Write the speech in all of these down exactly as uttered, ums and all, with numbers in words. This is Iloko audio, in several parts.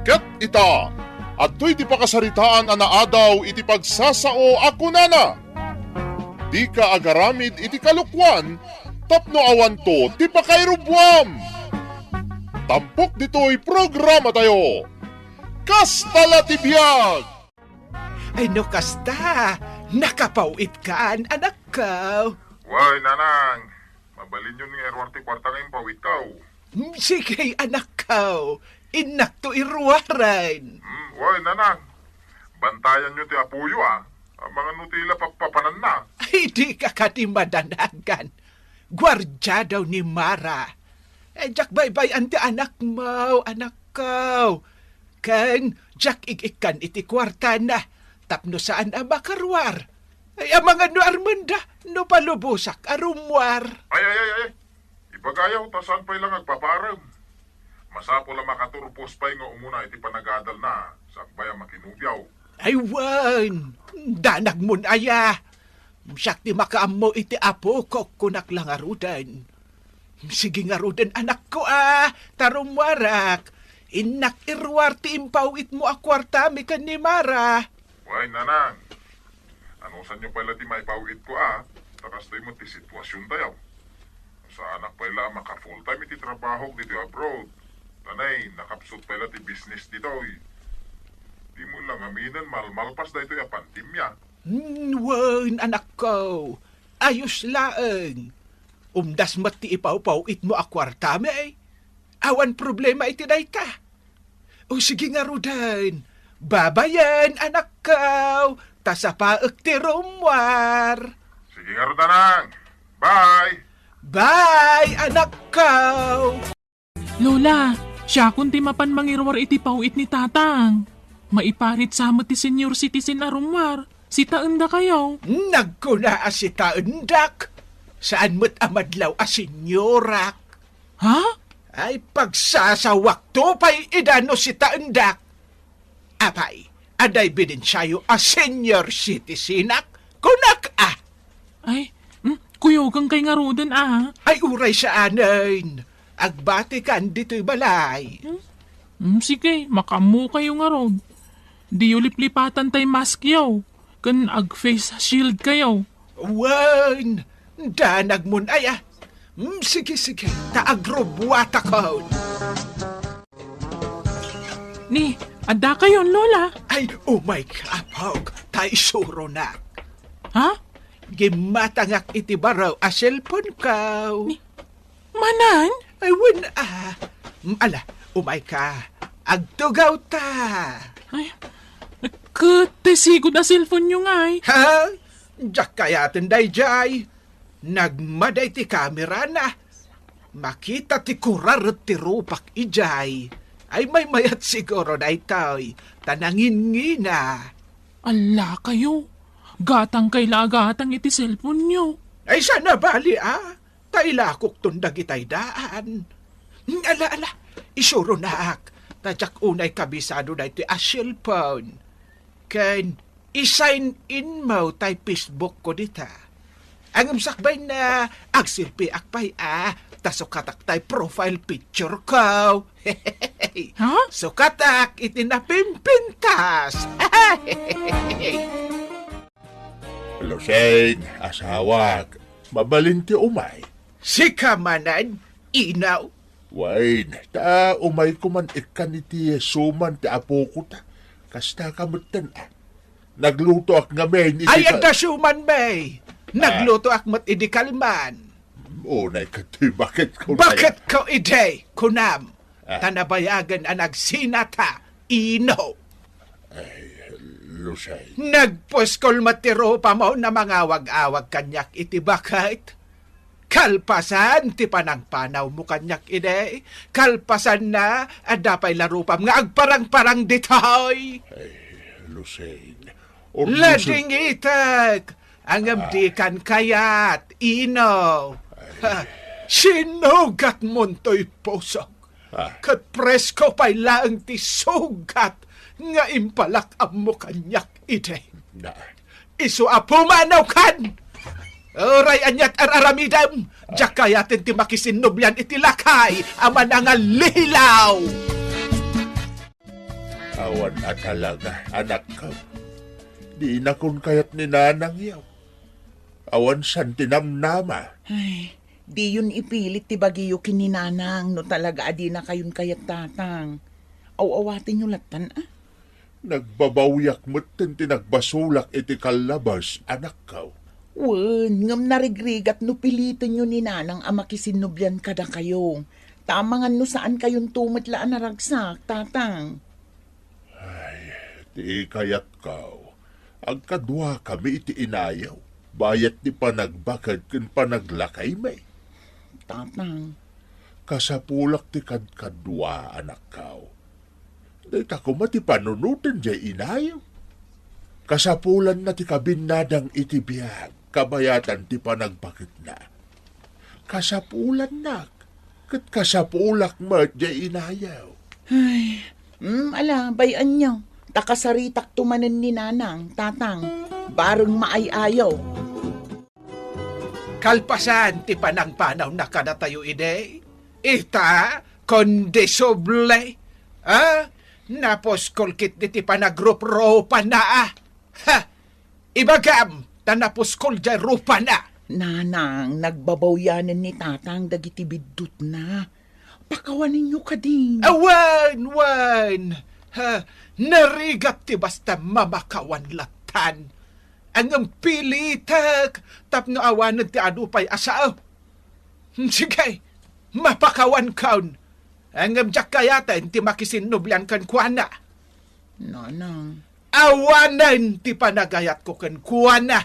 Ket ita, adtoy ti pakasaritaan a naadaw iti pagsasao a kunana, "Dika agaramid iti kalokuan tapno awanto ti pakairuboam." Tampok ditoy programatayo, Kasta la ti Biag! Ay no kasta, nakapaw-itkan, anakko. Way, nanang, mabalinyon nga iruar ti kuarta nga impawitko. Mm, sige, anakko. Innakto iruaren. Mm, way, nanang. Bantayanyo ti apoyo, a. Amangan no ti la pappapananna. Ay, dika kadi madanagan. Guardia daw ni Mara. Eh, diak baybay-an ti anakmo, anakko. Ken diak ig-ikkan iti kuartana, tapno saan a makaruar. Ay, amangan no armenda, no palubosak a rummuar. Ay, ay, ay, ay. Ibagayo, ta saan pay la nga agpaparem. Masapul a makaturpos pay nga umuna iti panagadalna, sakbay a makinubiaw. Ay, wen, danagmon aya. Siak ti makaammo iti apok, kunak la ngaruden. Sige ngaruden, anakko, a, ta rummuarak. Innak iruar ti impaw-itmo a kuartami ken ni Mara. Way, nanang. Anusanyo pay la ti maipaw-itko, a, ta kastoy met ti situasiontayo. Saanak pay la a maka-full time iti trabahok ditoy abroad. Tanay, nakapsut pay la ti business ditoy. Dimo la ngaminen malmalpas daytoy a pandemia. Hmm, wen, anakko. Ayos laeng. Umdas met ti ipawpaw-itmo a kuartami. Awan problema iti dayta. O sige ngaruden. Babayen, anakko. Ta sapaek ti rummuar. Sige ngarud, nanang. Bye. Bye, anakko. Lola, siakon ti mapan mangiruar iti paw-it ni Tatang. Maiparit sa met ti senior citizen a rummuar. Sitaendakayo. Nagkuna a sitaendak. Saan met a madlaw a seniorak. Ha? Ay, pagsasawakto pay ida no sitaendak. Apay, adda ebidensiayo a senior citizenak? Kunak, a. Ay, mm, kuyogen kay ngaruden, a. Ay, uray saanen. Agbatikan ditoy balay. Hmm? Hmm, sige, makaammokayo ngarud. Diyo liplipatan tay maskyo, ken ag-face shield kayo. Wen, danagmon aya. Hmm, sige, sige, ta agrubbuatakon. Ni, adda kayon, Lola? Ay, umayka, apok, ta isuronak. Ha? Gimmatangak iti baro a cellphone ko. Ni, manan? Ay, wen, a. Mm, ala, umayka. Agtugawta. Ay, ket ti sigud a cellphone-yo ngay? Ha? Diak kayaten daydiay. Nagmada iti kamerana. Makita ti kuraret ti rupak idiay. Ay, maymayat siguro daytoy, ta nangingina. Alla kayo, gatang kay la a gatang iti cellphone-yo. Ay, saan a bali, a? Ta ilakokton dagitay daan. Ala, ala, isuronak, ta diak unay kabisado daytoy a cellphone. Ken i-sign in mo tay Facebook ko dita. Ngem sakbay na, agselfieak pay a, ta sukatak tay profile picture ko. Ha? Sukatak iti napimpintas. Lusing, asawak, mabalin ti umay? Sika manen, Ino? Wen, ta umayko man ikkan iti suman ti apoko ta. Kasta ka metten, a. Naglutoak ngamin iti Ay, ka- adda suman, May. Ah. Naglutoak met idi kalman. Unay kadi, bakit ko Bakit ko idi, kunam? Ah. Ta nabayagen a nagsinata, Ino? Ay, Lusing. Nagpuskol met ti rupam a mangawag-awag kaniak iti baket. Kalpasan ti panangpanawmo kaniak idi, kalpasanna, adda pay la rupam nga agparang-parang ditoy. Ay, Lusing. Ladingitek, ngem dikan kayat, Ino. Ay. Ha, sinugatmon toy pusok. Ah. Ket presko pay laeng ti sugat nga impalak-ammo kaniak idi. Na. Isu a pumanawkan! Uray aniat ar-aramidem, diak kayaten ti makisinnublian iti lakay a manangallihilaw! Awan a talaga, anakko. Dinakon kayat ni nanangyo. Awan saan ti namnama. Ay, diyon ipilit ti bagiyo ken ni nanang no talaga a dinakayon kayat, tatang. Aw-awatenyo lattan, a? Nagbabawiak metten ti nagbasolak iti kallabas, anakko. Wen, ngem narigrigat no pilitenyo ni nanang a makisinnublian kadakayo. Ta amangan no saankayonto met la a naragsak, tatang. Ay, ti kayatko, agkaduakami iti inayo, bayat ti panagbaked ken panaglakaymi. Tatang. Kasapulak ti kadkadua, anakko. Dayta koma ti panunoten jay inayo. Kasapulanna ti kabinnadang iti biag, kabayatan ti panagbaketna. Kasapulannak, ket kasapulak met jay inayo. Ay, mm, ala, bay-anyo. Ta kasaritakto manen ni nanang, tatang, bareng maay-ayo. Kalpasan ti panangpanawna kadatayo idi, ita, kondisable, a? Napuskol ketdi ti panagruprupana, a? Ha! Ibagam, ta napuskol jay rupana. Nanang, nagbabawianen ni tatang dagiti biddutna. Pakawanenyo kadi. Awan, wan. Ha, narigat ti basta mamakawan lattan. Ngem pilitek tapno awanen ti adu pay a sao. Sige, mapakawankon. Ngem diak kayaten ti makisinnublian kenkuana. Nanang. Awanen ti panagayatko kenkuana.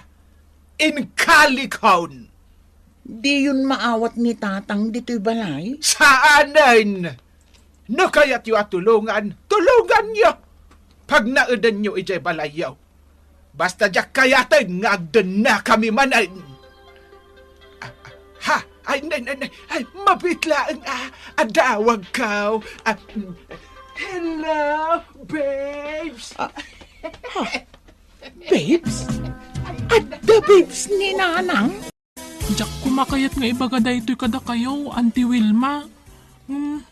Inkalikon. Diyon maawat ni tatang ditoy balay? Saanen! No kayatyo a tulongan, tulonganyo. Pagnaedenyo idiay balayyo. Basta diak kayaten nga agdennakami manen. Ah, ah, ha? Ay, nay, nay, nay. Ay, mabiit laeng, ah, adawagko. Ah, mm. Hello, babes. Ah, ha? Babes? Adda babes ni Nanang? Diak koma kayat nga ibaga daytoy kadakayo, Auntie Wilma. Mhm.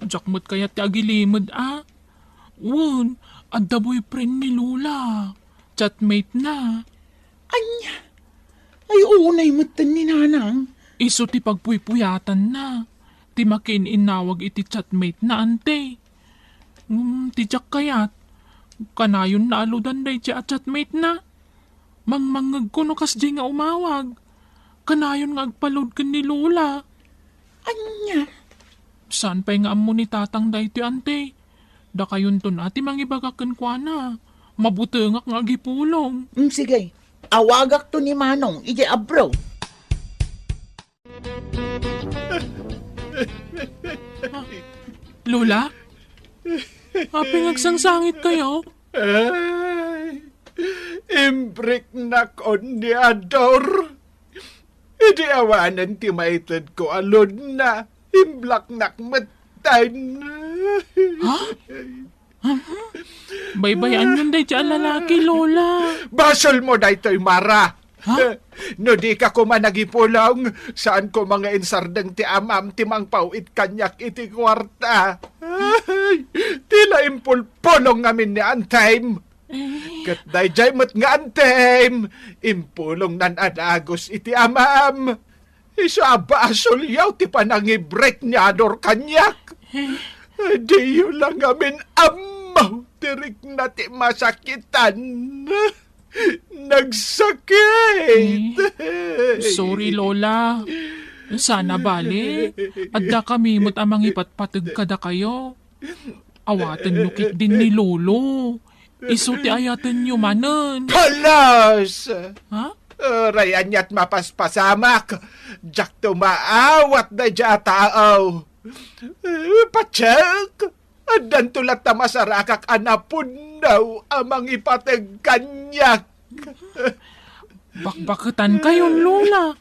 Diak met kayat ti agilimed, a. Wen, adda boyfriend ni Lola. Chatmate na. Ania? Ay, unay metten ni Nanang. Isu ti pagpuypuyatanna. Ti makiin-innawag iti chatmate na, ante. Ngem ti diak kayat, kanayon naaludan daydiay a chatmate na. Mangmangngegko no kasdiay nga umawag. Kanayon nga agpalud ken ni Lola. Ania? Saan pay nga ammo ni Tatang daytoy, ante? Dakayonton a ti mangibaga kenkuana. Mabutengak nga agipulong. Mm, sige. Awagakto ni Manong idiay abro. Ah, Lola? Apay nga agsangsangitkayo? Ay, imbriknakon ni Ador. Idi awanen ti maitedko a load na, imblaknak metten. Ha? Aha. Baybay-anyon daydiay a lalaki, Lola. Basolmo daytoy, Mara. Ha? No dika koma nagipulong, saan koma nga insardeng ti amam ti mangpaw-it kaniak iti kuarta. Ay, ti la impulpulong ngamin ni Antem. Eh. Ket daydiay met nga Antem, impulongnan a dagus iti amam. Isu a basolyo ti panangibrek ni Ador kaniak. Eh. Diyo la ngamin ammo ti rikna ti masakitan. Nagsakit. Eh, sorry, Lola. Sana bale, adda kami met a mangipatpateg kadakayo. Awatenyo ketdin ni Lolo. Isu ti ayatenyo manen. Palas! Ha? Uray aniat mapaspasamak. Diakto maawat daydiay a tao. Eh, patsek! Addanto latta masarakak a napudno a mangipateg kaniak. Bakbaketankayon, Lola.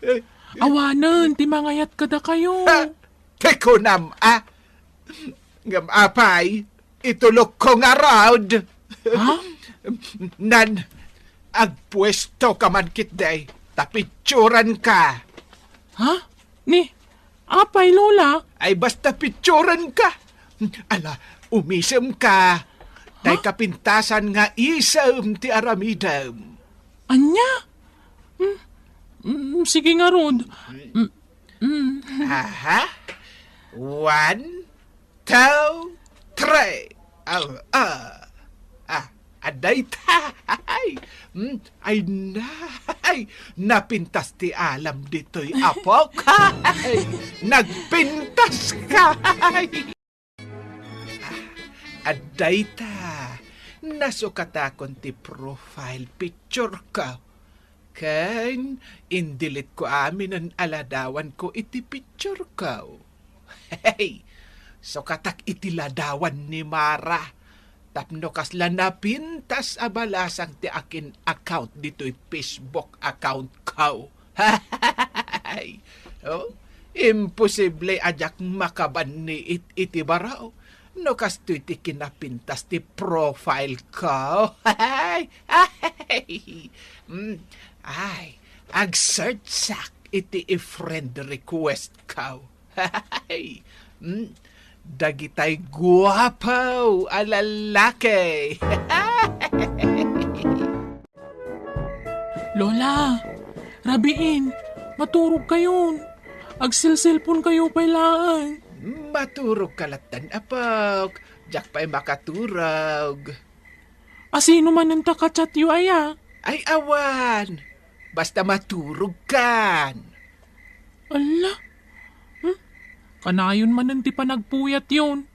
Awanen ti mangayat kadakayo. Ha? Ti kunam, a? Ngem apay, itulokko ngarud. Ha? Nan, agpuestoka man ketdi, ta pitsuranka. Ha? Ni, apay, Lola? Ay, basta pitsuranka. Ala, umisemka. Tay Ha? kapintasan nga isem ti aramidem. Ania? Hmm, hmm, sige ngarud. Hmm, hmm. Aha. One, two, three. Ah, ah. Ah, adda itay. Hmm, ay, nay. Napintas ti alam ditoy, apok. Ay, nagpintas ka. Ah, adda ita. Nasukatakon ti profile picture ko. Ken in-delete ko aminen a ladawanko iti picture ko. Hey! Sukatak iti ladawan ni Mara. Tapno kasla napintas a balasang ti akin account ditoy Facebook account ko. Hey! Oh, imposible a diak makabanni it-, iti baro. No kastoy ti kinapintas ti profile ko. Ay, ay, mm, ay, ag-searchak iti i-friend request ko. Ay, mm, dagitay guapo a lalaki. Lola, rabiin, maturog kayon. Agselselpon kayo pay laeng. Maturog ka lattan, apok. Diak pay makaturog. A, sino manen ta ka-chat yo aya? Ay, awan. Basta maturog kan. Ala? Hmm? Kanayon manen ti panagpuyat yon.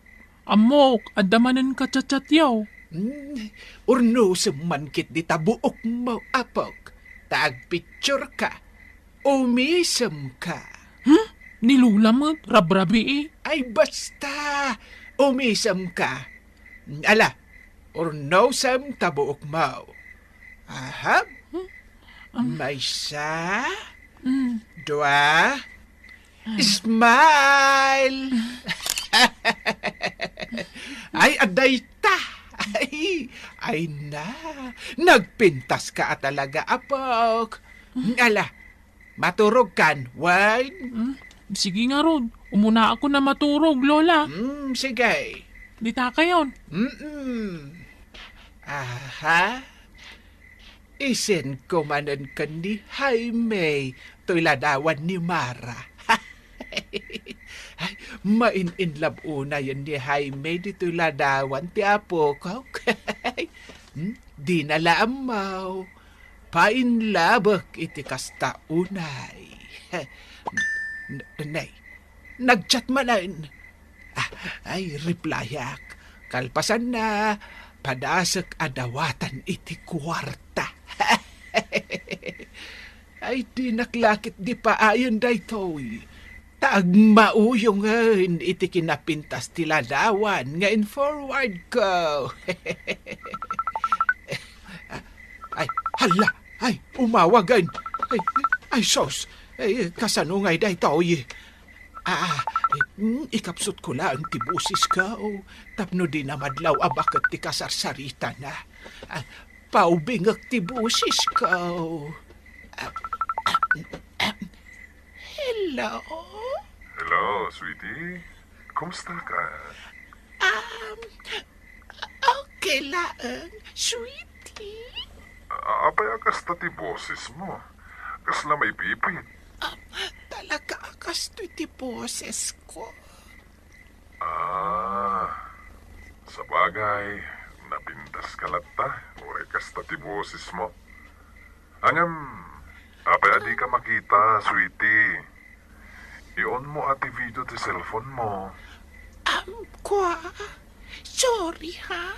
Ammok, adda manen ka-chat-chat yo. Hmm, urnosem man ket dita buokmo, apok. Ta agpicture ka. Umisem ka. Hmm? Ni Lola met, rabrabii. Ay, basta. Umisem ka. Ala, urnosem ta buokmo. Aha. Hmm? Ah. Maysa, Hmm. dua, Ah. smile. Ay, adda ita. Ay, ay na. Nagpintas ka a talaga, apok. Hmm. Ala, maturog kan, wen? Hmm, sige ngarud. Umuna ako na maturog, Lola. Hmm, sige. Dita kayon. Mm-mm. Aha. Isin ko manen ken ni Jaime toy ladawan ni Mara. Ay, main-in love unayen ni Jaime ditoy ladawan ti apok. Hmm? Dina la ammo. Painlabek iti kasta unay. N-, nay, nag-chat manen. Ah, ay, replyak. Kalpasanna, padasek a dawatan iti kuarta. Ay, dinak la ket dipaayen daytoy. Ta agmauyongen iti kinapintas ti ladawan nga in-forward ko. Ay, hala! Ay, umawagen! Ay, ay, sus! Ay, kasano ngay daytoy? Ah, mm, ikapsutko laeng ti bosesko tapno dina madlaw a baket ti kasarsaritana. Ah, paubingek ti bosesko. Ah, ah, ah, hello? Hello, sweetie. Kumusta ka? Um, okay laeng, sweetie. A-, apay a kasta ti bosesmo? Kasla maipipit? Ah, talaga a kastoy ti bosesko. Ah, sabagay, napintas ka latta, uray kasta ti bosesmo. Ngem, apay a dika makita, sweetie? I-on mo a ti video ti cellphone mo. Um, kwa? Sorry, ha?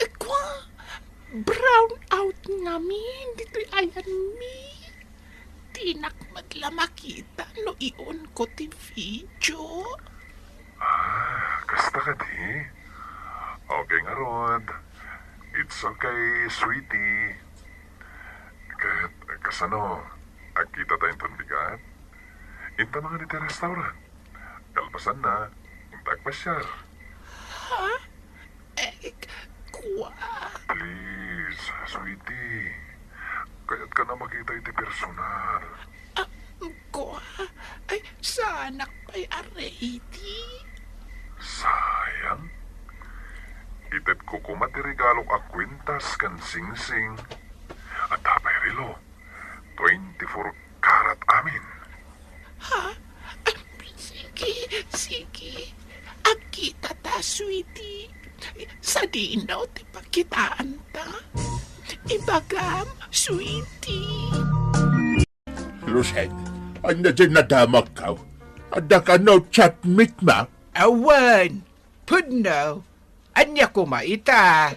Eh, kwa? Brown out ngamin ditoy ayanmi. Dinak met la makita no i-on ko ti video. Ah, kasta kadi? Okay ngarud. It's okay, sweetie. Ket kasano? Agkita ta inton bigat? Inta mangan iti restaurant. Kalpasanna, inta agpasiar. Ha? Eh, kwa? Please, sweetie. Kayatka a makita iti personal. Ah, kwa? Ay, saanak pay a ready. Sayang. Itedko koma ti Galok a kwintas ken singsing. Adda pay relo. Twenty-four karat amin. Ha? Sige, sige. Agkita ta, sweetie. Sadino ti pagkitaanta? Ibagam, sweetie. Luceng, ania diay nadamagkaw? Adda kano chat meet mo? Awan. Pudno. Ania koma ita?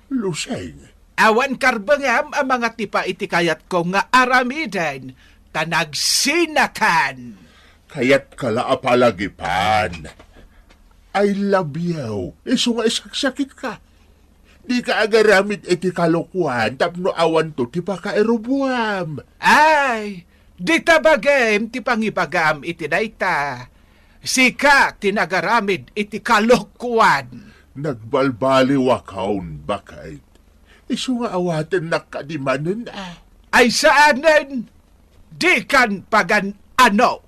Luceng. Awan karbengam a mangatipa iti kayatko nga aramiden, ta nagsinakan. Kayatka la a palagipan. I love you. Isu nga isaksakitka. Dika agaramid iti kalokuan tapno awanto ti pakairubuam. Ay, dita bagim ti pangibagam iti dayta. Sika ti nagaramid iti kalokuan. Nagbalbaliwakon, baket. Isu nga awatennak kadi manen a. Ay saanen, dikan pagan-ano.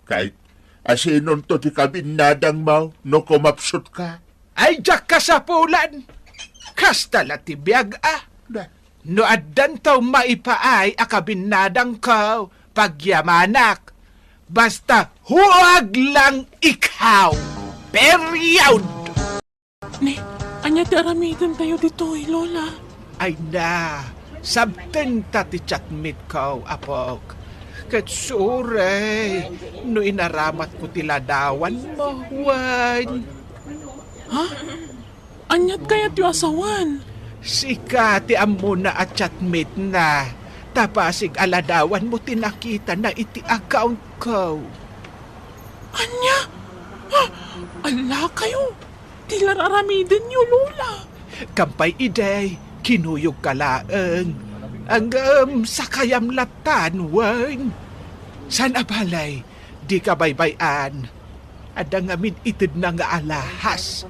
Ket asinonto ti kabinnadangmo no kumapsutka? Ay, diak kasapulan. Kasta la ti biag a. Na. No addanto maipaay a kabinnadangko, pagyamanak. Basta huag lang ikaw. Period! Ne, ania ti aramidentayo ditoy, Lola? Ay na, sabtenta ti chatmeetko, apok. Ket surey, no inaramatko ti ladawanmo, wen. Ha? Aniat kayatyo a sawen? Sika ti ammona a chatmeetna. Ta pasig a ladawanmo ti nakitana iti accountko. Ania? Ha? Allakayo? Ti lar-aramidenyo, Lola. Kampay idi, kinuyogka laeng. Ngem sakayam latan, wen. Saan a balay, dika baybay-an. Adda ngamin itedna nga alahas.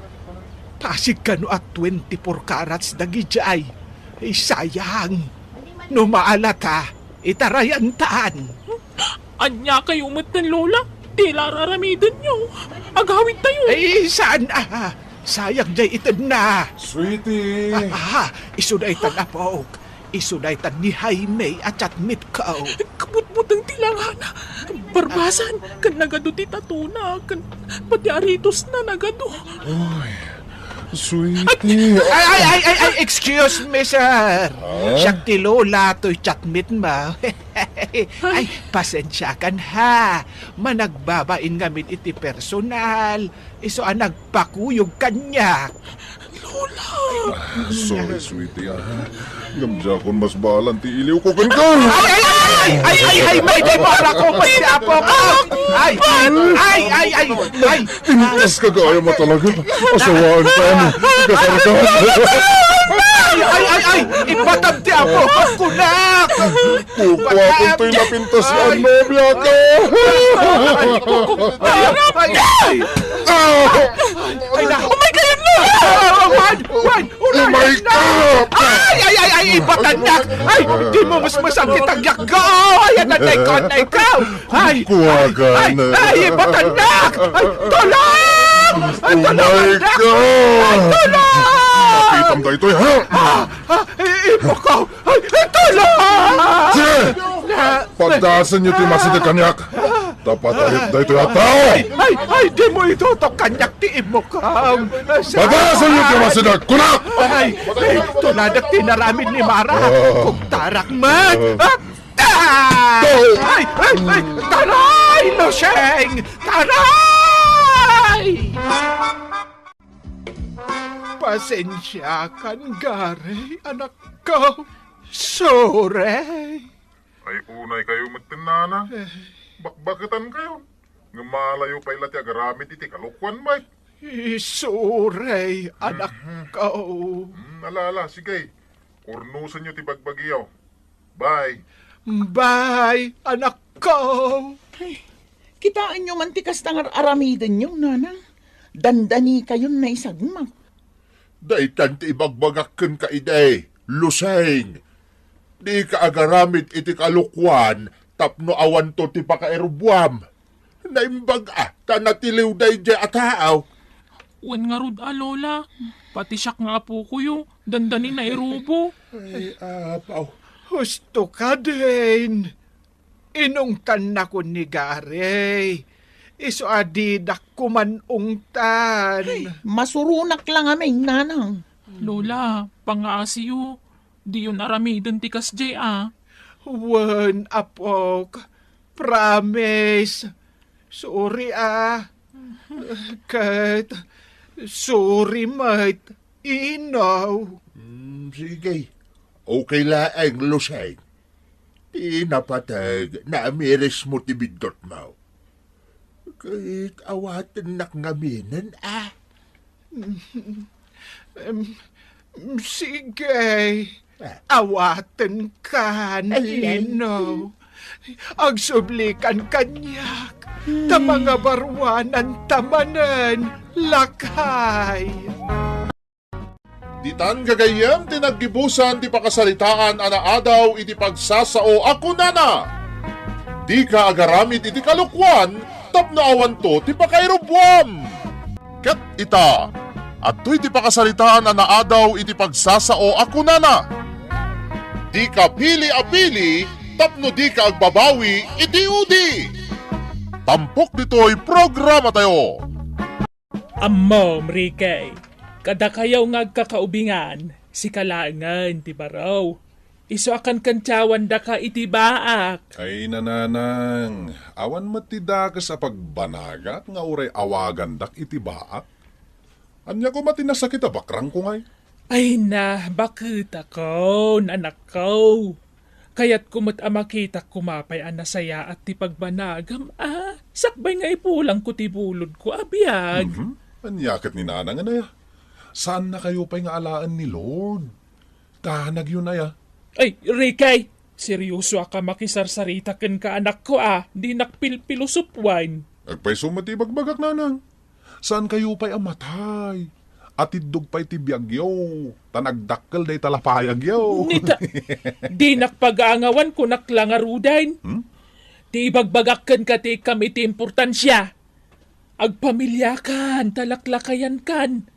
Pasig kano a twenty-four carats dagidiay. Ay, sayang. No maalata, itarayantan. Ania kayo metten, Lola? Ti lar-aramidenyo. Agawidtayo. Ay, saan a? Sayang jay itedna. Sweetie. Ah, ah, isu daytan, apok. Isu daytan ni Jaime a chatmeetko. Kabutbuteng ti langana. Barbasan, ken nagadu ti tatona, ken pati aritosna nagadu. Oy. Sweetie. Ay, ay, ay, ay, ay, excuse me, sir. Ha? Siak ti Lola toy chatmeetmo. Ay, pasensiakan ha. Managbabain ngamin iti personal. Isu a nagpakuyog kaniak. Lola! Ah, sorry, sweetie, ah. Ngem diakon masbalan ti iliwko kenka. Ay, ay, ay, ay, ay, ay, ay, may, may para ko, may apo ko. Ay, ay, ay, ay, ay, ay. Pintaska gayam a talaga. Asawaan ka mo. Kasar ka. Ay, ay, ay, ay. Ipatam ti apo. Kunak. Kukuakon toy napintas nga nobia ka. Ay, ay, ay. Ay, na. Oh my God, no! Juan! Juan! Oh my God! Ay, ay, ay, ay, ipatandak! Ay, di mo mas masakit ang yakko! Ay, anay ka, anay ka! Ay, kuwagan. Ay, ay, ipatandak! Ay, tulong! Ay, tulong! Oh my God! Ay, tulong! Makitam da ito, ha? Ah, ah, i-, ipakaw! Ay, ay, tulong! Sige! Na-, padasen yo ti masida kaniak! Dapat ayat da ito yata! Ay, ay, ay, di mo itutok kaniak ti imukam! Padasen yo ti masida! Kunak! Ay, ay, tuladak ti naramid ni Mara! Ah. Kugtarak man! Ah! Ah! Ay, ay, ay! Taray, Luseng! Taray! Pasensiakan, Gary, anakko. Sorry. Ay, unay kayo met, nana. Eh. Bakbaketan kayo. Ngem malayo pay la ti agaramid iti kalokuan, Mike. Sorry, anakko. Hmm, ala, ala, sige. Urnusen yo ti bagbagiyo. Bye. Bye, anakko. Ay, kitaenyo man ti kasta nga ar-aramidenyo, nanang. Dandanikayon naisagmak. Daytan ti ibagbagak kenka idi, Luseng. Dika agaramid iti kalokuan tapno awanto ti pakairubbuam. Naimbag a ta natiliw daydiay a tao. Wen ngarud a, Lola, pati siak nga apokoyo, dandani nairubo. Ay, apaw. Husto kadin. Inungtannakon ni Gary. Isu a didak kuman ungtan. Ay, masuronak la ngamin, nanang. Lola, pangaasiyo, diyon aramiden ti kasdiay a. Wen, apok. Promise. Sorry a. Ket sorry met, Ino. Mm, sige. Okay laeng, Luceng. Ti napateg, naamirismo ti biddutmo. Ket awatennak ngaminen a. Em, sige. Awatenkan, Ino. Agsublikan kaniak, ta mangabaruananta manen, lakay. Ditan gagayyem ti naggibusan ti pakasaritaan a naadaw iti pagsasao a kunana, "Dika agaramid iti kalokuan tapno awanto ti pakairubuam." Ket ita, adtoy ti pakasaritaan a naadaw iti pagsasao a kunana, "Dika pili a pili tapno dika agbabawi iti udi." Tampok ditoy programatayo. Ammom, Ricky, kadakayo nga agkakaubingan, sika laengen ti baro. Isu a kankantiawandaka iti baak. Ay, nanang, awan met ti dakes a pagbanagak nga uray awagandak iti baak? Ania koma ti nasakit a bakrangko ngay? Ay na, baketakon, anakko. Kayatko met a makitak koma pay a nasayaat ti pagbanagam a sakbay nga ipulangko ti bulodko a biag. Mhm. Ania ket ni nanang, anay a? Saannakayo pay nga alaen ni Lord. Danagyon aya. Ay, Ricky! Seriosoak a makisarsarita kenka, anakko a, dinak pilpilosopuan. Agpayso met ti ibagbagak, nanang. Saankayo pay a matay. Atiddog pay ti biagyo, ta nagdakkel dayta lapayagyo. Nita, dinak pagaangawan, kunak la ngaruden. Hmm? Ti ibagbagak kenka ti ikkam iti importansia. Agpamiliakan, ta laklakayankan.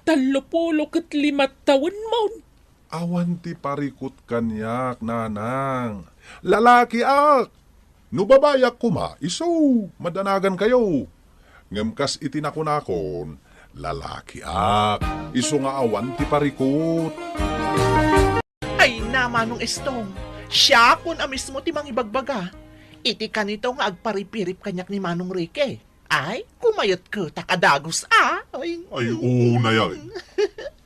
Tallopulo ket lima tawenmon. Awan ti parikut kaniak, nanang. Lalakiak! No babaiak koma, isu, madanagankayo. Ngem kas iti nakunakon, lalakiak, isu nga awan ti parikut. Ay na, Manong Estong, siakon a mismo ti mangibagbaga. Iti kanito nga agparipirip kaniak ni Manong Ricky. Ay, kumayatketak a dagus a. Ay. Ay, unay, ay.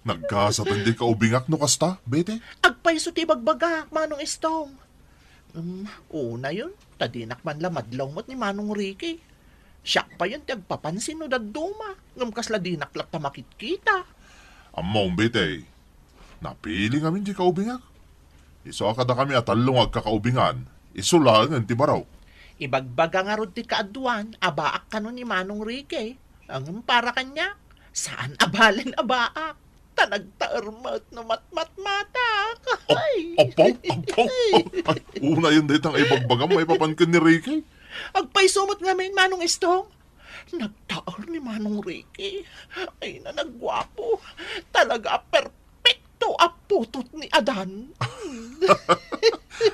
Nagkasaten ti kaubingak no kasta, Bete? Agpayso ti ibagbagak, Manong Estong. Um, unayon, ta dinak man la madlaw met ni Manong Ricky. Siak payen ti agpapansin no dadduma, ngem kasla dinak latta makitkita. Ammom, Bete, napili ngamin ti kaubingak. Isu a kadakami a tallo nga agkakaubingan, isu laengen ti barok. Ibagbaga ngarud ti kaaduan a baak kano ni Manong Ricky. Ngem para kaniak, saan a balen a baak. Ta nagtaer met no matmatmatak. Ap-, Ay. Apaw, apaw. Ay, unayen dayta nga ibagbagam maipapan ken ni Ricky. Agpayso met ngamin, Manong Estong. Nagtaer ni Manong Ricky. Ay, nanagguapo. Talaga a perpekto a putot ni Adan.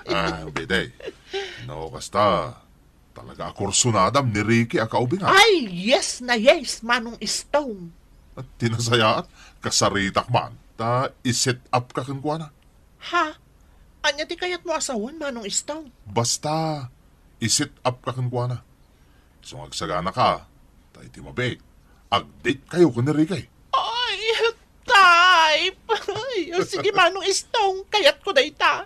Ah, Bete. No, kasta, talaga a kursunadam ni Ricky a kaubingan. Ay, yes na yes, Manong Estong. At tinasayaat, kasaritak man, ta i-set up ka kenkuana. Ha? Ania ti kayatmo a sawen, Manong Estong? Basta, i-set up ka kenkuana. Isu nga agsagana ka, ta iti mabiit, ag-date kayo ken ni Ricky. Ay, type! Ay, o sige, Manong Estong, kayatko dayta.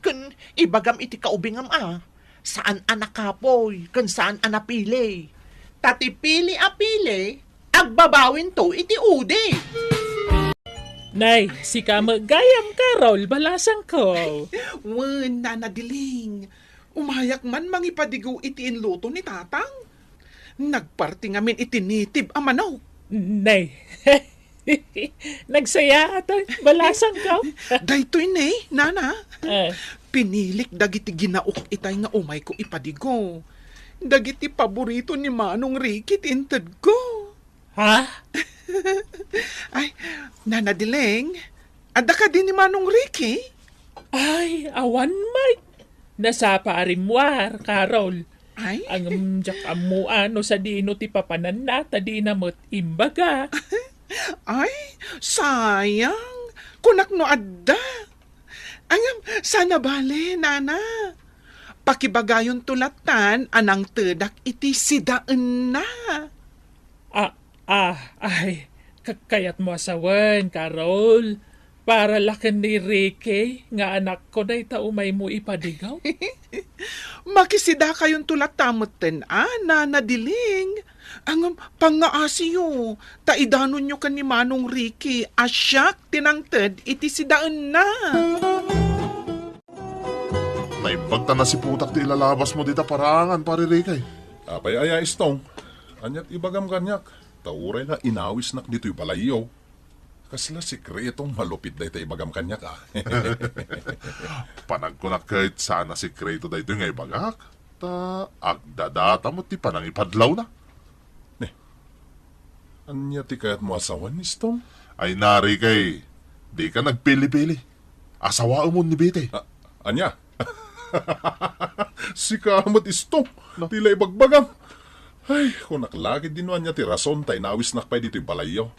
Ken ibagam iti kaubingam a, saan a nakapoy, ken saan a napili. Ta ti pili a pili, agbabawinto iti udi. Nay, sika met gayam, Carol, balasangko. Wen, Nana Diling, umayak man mangipadigo iti inluto ni Tatang. Nagparti ngamin iti native a manok. Nay, nagsayaat, balasangko. Daytoy ne, Nana. Eh. Pinilik dagiti ginaok itay nga umayko ipadigo. Dagiti paborito ni Manong Ricky ti intedko. Ha? Ay, Nana Dileng, adda kadi ni Manong Ricky? Ay, awan met. Nasapa a rimmuar, Carol. Ay? Ngem diak ammoan no sadino ti papananna, ta dina met imbaga. Ay, sayang. Kunak no adda. Ngem, saan a bale, Nana. Pakibagayonto lattan a nangtedak iti sidaenna. Ah, ah, ay, ka-, kayatmo a sawen, Carol. Para la ken ni Ricky nga anakko dayta umaymo ipadigaw. Makisidakayonto latta metten a, Nana Dileng. Ngem, pangngaasiyo, ta idanonyo ken ni Manong Ricky a siak ti nangted iti sidaenna. Naimbag ta nasiputak ti ilalabasmo dita paraangan, Pare Ricky. Apay aya, Istong? Aniat ibagam kaniak? Ta uray la inawisnak ditoy balayyo. Kasla sekretong malupit dayta ibagam kaniak, a. Panagkunak ket saan a sekreto daytoy nga ibagak, ta agdadata met ti panangipadlawna. Ne, ania ti kayatmo a sawen, Istong? Ay, Nana Ricky, dika nagpili-pili. Asawaemon ni Betty. A-, ania? Sika met, Istong, ti la ibagbagam. Ay, kunak la ketdi no ania ti rason ta inawisnak pay ditoy balayyo.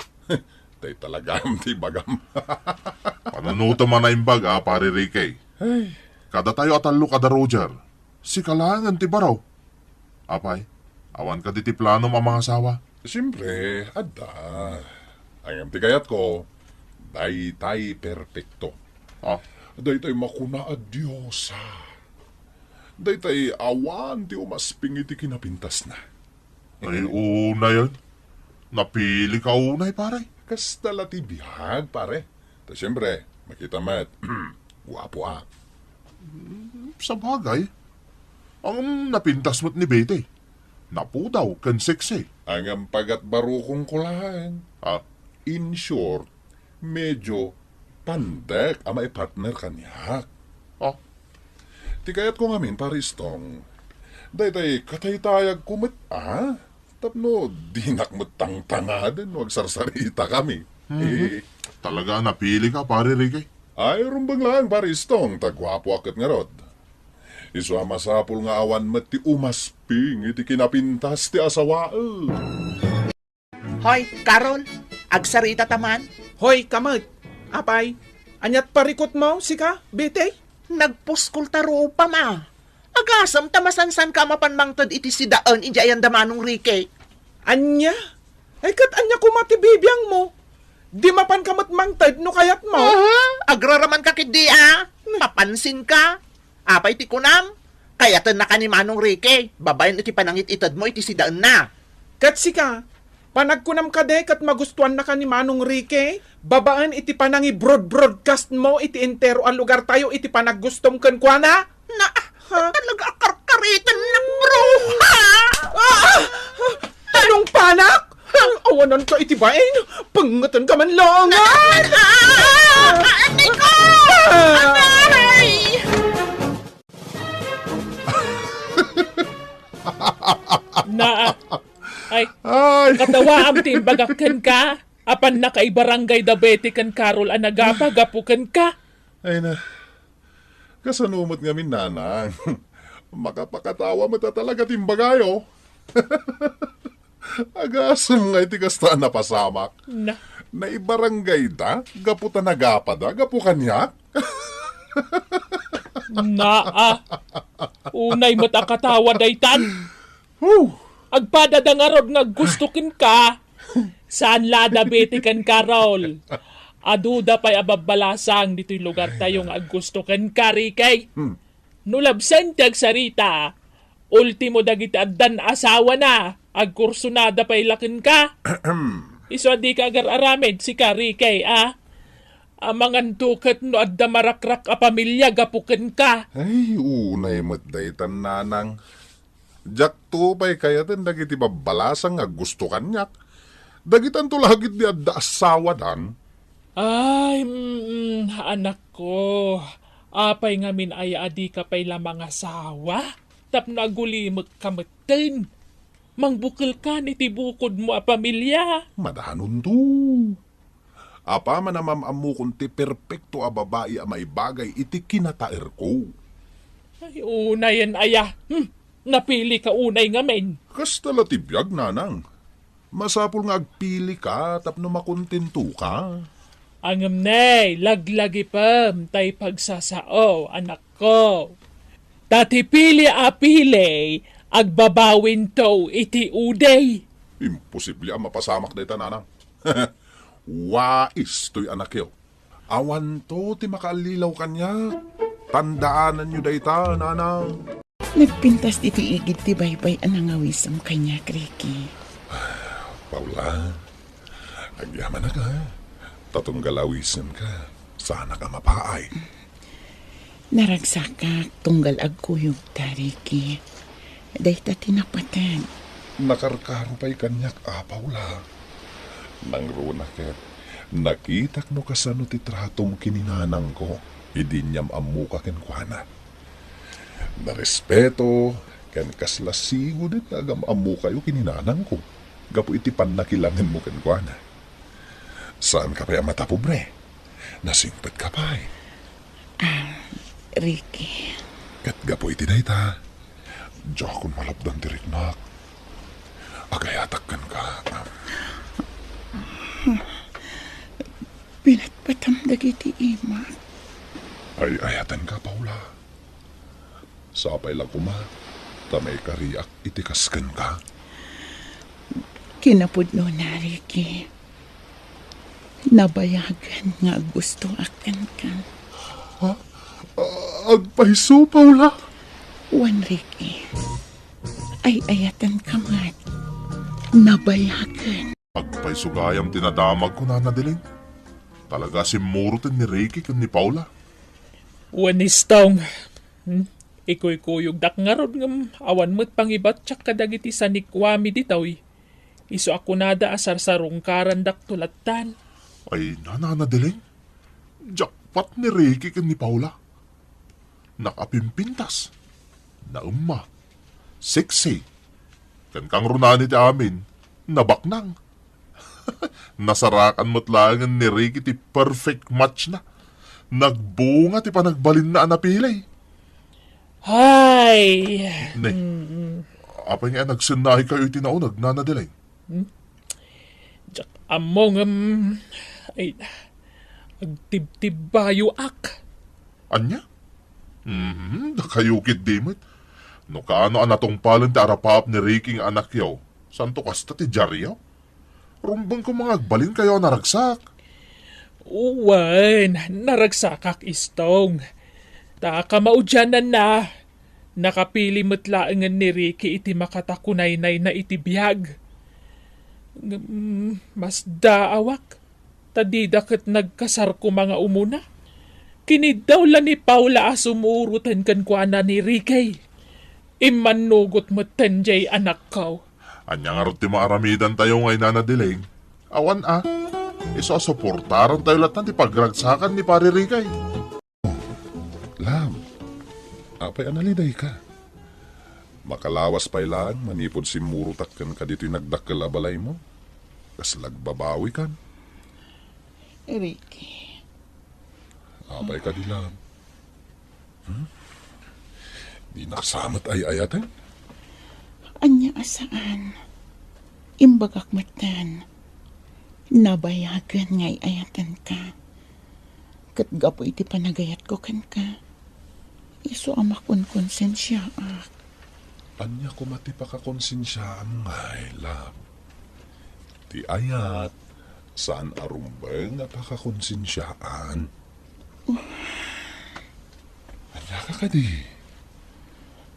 Dayta la gayam ti ibagam. Panunotem a naimbag a, Pare Ricky. Ay. Kadatayo a tallo kada Roger, sika laengen ti baro. Apay, awan kadi ti planom a mangasawa? Siempre, adda. Ngem ti kayatko, daytay perpekto. Ah? Daytay makuna a diosa. Daytay awan ti umasping iti kinapintasna. Ay, unayen. Napili ka unay, pare. Kasta la ti biag, pare. Ta siempre, makita met, guapo a. Mm, sabagay. Ang napintas met ni Betty. Napudaw ken sexy. Ang ampagat barukong kulaen. Ah? In short, medyo pandek a maipartner kaniak. Ah? Ti kayatko ngamin, Pare Istong, daytay kataytayagko met a, tapno dinak met tangtangaden no agsarsaritakami. Mhm. Eh. Talaga a napili ka, Pare Ricky. Ay, rumbeng laeng, Pare Istong, ta guapo a ket ngarud. Isu a masapul nga awan met ti umasping iti kinapintas ti asawaek. Hoy, Carol, agsarita ta man. Hoy, kamet. Apay, aniat parikutmo, sika, Betty? Nagpuskol ta rupam a. Agasem ta masansanka a mapan mangted iti sidaen idiay anda Manong Ricky. Ania? Ay, ket ania koma ti bibiangmo? Di mapanka met mangted no kayatmo? Aha, agraramanka ketdi a. Papansinka? Apay ti kunam? Kayatennaka ni Manong Ricky, babaen iti panangit-itedmo iti sidaenna. Ket sika, panagkunam kadi ket magustuannaka ni Manong Ricky, babaen iti panangi-broad-broadcastmo iti entero a lugartayo iti panaggustom kenkuana? Na, ha? Talaga a karkariten na bruha! Ah! Anong panak? Awananka iti bain? Pangetenka man laengen! Ah! Aray ko! Ah! Aray! Na, ay, ay, katawaam ti imbagak kenka. Apan nakaibarangay da Betty ken Carol a nagapa gapu kenka. Ay na, kasano met ngamin, nanang? Makapakatawa met a talaga ti imbagayo. Agasem nga iti kasta a napasamak. Na. Naibarangay da gapu ta nagapa da gapu kaniak. Naa. Unay met a katawa daytan. Huh. Agpada da ngarud nga aggusto kenka. Saan la da Betty ken Carol? Adu da pay a babbalasang ditoy lugartayo nga aggusto kenka, Ricky. Hmm. No labsen ti agsarita, ultimo dagiti addan asawana, agkursunada pay la kenka. Isu a dika agar-aramid, sika, Ricky, a? Amangan to ket no adda marakrak a pamilia gapu kenka. Ay, unay met daytan, nanang. Diakto pay kayaten dagiti babbalasang nga aggusto kaniak. Dagitanto la ketdi adda asawadan. Ay, mm, anakko, apay ngamin aya a dika pay la mangasawa? Tapno agulimekka metten. Mangbukelkan iti bukodmo a pamilia. Madanonto. Apaman a mam-ammokon ti perpekto a babai a maibagay iti kinataerko. Ay, unayen aya. Hmm, napilika unay ngamin. Kasta la ti biag, nanang. Masapul nga agpilika tapno makontentoka. Ngem ne, laglagipem tay pagsasao, anakko. Ta ti pili a pili, agbabawinto iti udi. Imposible a mapasamak dayta, nanang. Wais toy anakyo. Awanto ti makaallilaw kaniak. Tandaananyo dayta, nanang. Nagpintas ditoy igid ti baybay a nangawisem kaniak, Ricky. Paula, agyamanak, ha? Ta tunggal awisemka, saanak a mapaay. Naragsakak tunggal agkuyogta, Ricky. Dayta ti napateg. Nakarkaro pay kaniak, a, Paula. Nangruna ket, nakitak no kasano ti tratom ken ni nanangko idi inyam-ammoka kenkuana. Narespeto ken kasla sigud nga agam-ammokayo ken ni nanangko gapu iti pannakilangenmo kenkuana. Saanka pay a matapobre. Nasingpetka pay. Ah, Ricky. Ket gapu iti dayta, diakon malapdan ti riknak. Agayatak kenka. Pinatpatam dagiti imak. Ay-ayatenka, Paula. Sapay la koma ta maikariak iti kas kenka. Kinapudnona, Ricky. Nabayagen nga aggustoak kenka. Ha? A-, agpayso, Paula? Wen, Ricky. Ay-ayatenka met. Nabayagen. Agpayso gayam ti nadamagko, Nana Deleng. Talaga a simmuroten ni Ricky ken ni Paula. Wen, Istong. Hmm? Ikuykuyogdak ngarud ngem awan met pangibattiak kadagiti sanikuami ditoy. Isu a kunada a sarsarungkarandakto lattan. Ay, Nana Deleng, jackpot ni Ricky ken ni Paula. Nakapimpintas, naemma, sexy, ken kangrunaan iti amin, nabaknang. Nasarakan met laengen ni Ricky ti perfect match na. Nagbunga ti panagbalinna a napili. Hay! Ne, mm, apay nga nagsennaikayo iti nauneg, Nana Deleng? Hmm? Diak ammo ngem, ay, agtibtibbayoak. Ania? Mhm, dakayo ketdi met. No kaano a natungpalen ti arapaap ni Ricky nga anakyo, santo kasta ti diaryo? Rumbeng koma nga agbalinkayo a naragsak. Wen, naragsakak, Istong. Ta kamaudiananna, nakapili met laengen ni Ricky iti makatakunaynayna iti biag. Ngem, masdaawak, ta dida ket nagkasar koma nga umuna. Kiniddaw la ni Paula a sumuroten kenkuana ni Ricky. Immannugot metten diay anakko. Ania ngarud ti maaramidantayo ngay, Nana Deleng? Awan a. Isu a suportarantayo latta ti pagragsakan ni Pari Ricky. Love, apay a nalidayka? Makalawas pay laeng manipud simmurotak kenka ditoy nagdakkel a balaymo. Kasla agbabawikan. Ricky. Apay kadi, Love? Hmm? Dinak sa met ay-ayaten? Ania a saan? Imbagak metten, nabayagen nga ay-ayatenka. Ket gapu iti panagayatko kenka, isu a makonkonsensiaak. Ania koma ti pakakonsensiaam ngay, Love? Ti ayat, saan a rumbeng a pakakonsensiaan. Ania ka kadi?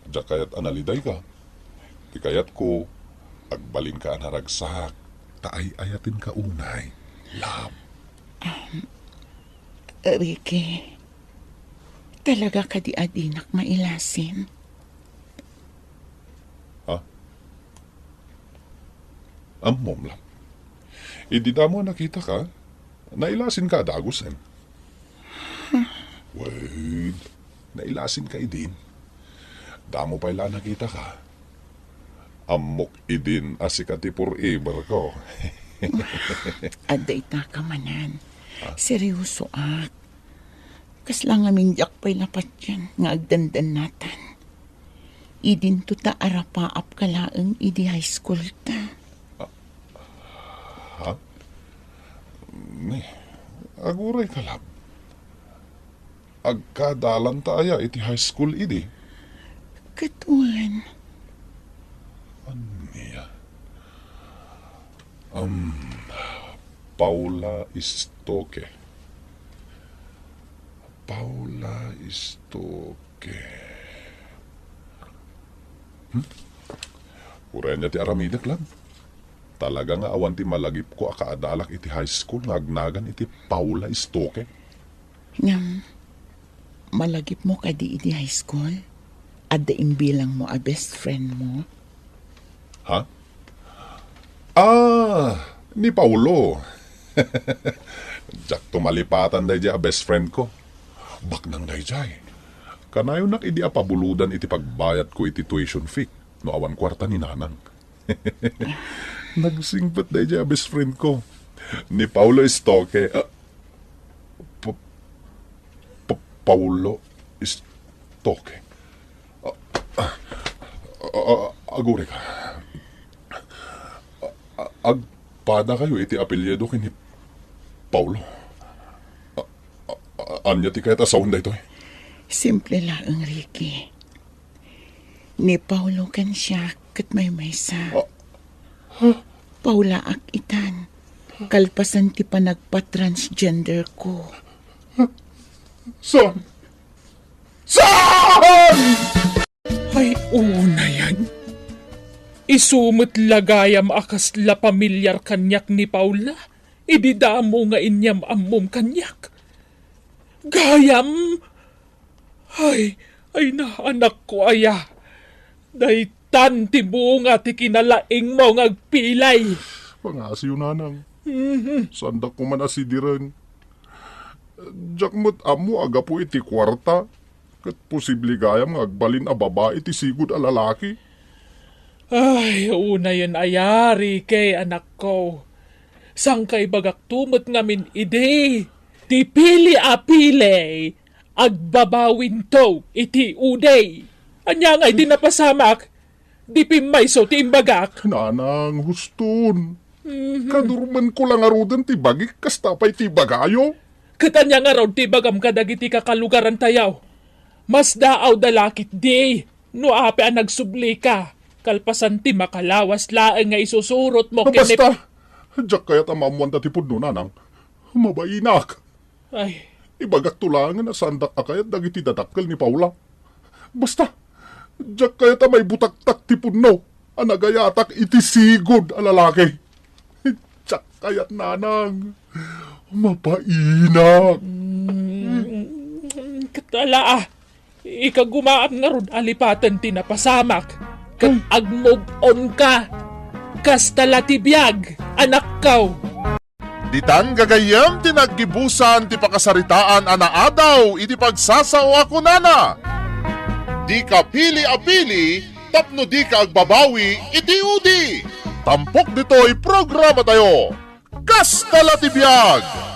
Diak kayat a nalidayka. Ti kayatko, agbalinka a naragsak, ta ay-ayatenka unay, Love. Um, Ricky, talaga kadi a dinak mailasin? Ha? Ammom, Love. Idi damo a nakitaka, nailasinka a dagusen. Wen, nailasinka idin. Damo pay la a nakitaka. Ammok idin a sika ti forever ko. Adda itaka manen. Ah. Seryosoak. Kasla ngamin diak pay napatien nga agdandannatan. Idinto ta arapaapka laeng idi high school ta. Ah, ha? Ne, agurayka, love. Agkadalanta aya iti high school idi? Ket wen. Ania? Um, Paula Stoke. Paula Stoke. Hmm? Uray ania ti aramidek, love. Talaga nga awan ti malagipko a kaadalak iti high school nga agnagan iti Paula Stoke. Ngem, malagipmo kadi idi high school? Adda imbilangmo a best friend mo? Ha? Ah, ni Paulo. Diakto malipatan daydiay a best friend ko. Baknang daydiay, kanayonak idi a pabulodan iti pagbayadko iti tuition fee no awan kuarta ni nanang. Nagsingpet daydiay a best friend ko, ni Paulo Stoke. Ah, Pa-, Pa-, Paulo Stoke. Ah, ah, ah, agurayka. Ah, ah, agpadakayo iti apelyido ken ni Paulo. Ah, ah, ah, ania ti kayat a sawen daytoy? Simple laeng, Ricky. Ni Paulo ken siak ket maymaysa. Ah. Paulaak itan, kalpasan ti panagpa-transgender ko. Saan? Saan? Ay, unayen. Isu met la gayam a kasla pamilyar kaniak ni Paula, idi damo nga inyam-ammom kaniak. Gayam! Ay, ay na, anakko aya. Daytan ti bunga ti kinalaingmo nga agpilay. Pangasiyo, nanang. Mhm. Saandak koma a sidiren. Diak met ammo a gapu iti kuarta, ket posible gayam nga agbalin a babai ti sigud a lalaki. Ay, unayen aya, Ricky, anakko. Sangkaibagakto met ngamin idi ti pili a pili, agbabawinto iti udi. Ania ngay ti napasamak? Di pimmayso ti imbagak. Nanang, huston. Mhm. Kadurmenko la ngaruden ti bagik, kasta pay ti ibagayo. Ket ania ngarud ti ibagam kadagiti kakalugarantayo? Masdaawda la ketdi no apay a nagsublika, kalpasan ti makalawas laeng nga isusurotmo ken ni... Basta! Diak kayat a maammoanda ti pudno, nanang. Mabainak. Ay. Ibagakto laengen a saandak a kayat dagiti dadakkel ni Paula. Basta, diak kayat a maibutaktak ti pudno a nagayatak iti sigud a lalaki. Diak kayat, nanang. Mabainak. Mm, ket ala, ah. Ikagumaam ngarud a lipaten ti napasamak ket agmove on ka. Kasta la ti biag, anakko. Ditan gagayyem ti naggibusan ti pakasaritaan a naadaw iti pagsasao a kunana, "Dika pili a pili tapno dika agbabawi iti udi." Tampok ditoy programatayo. Kasta la ti biag!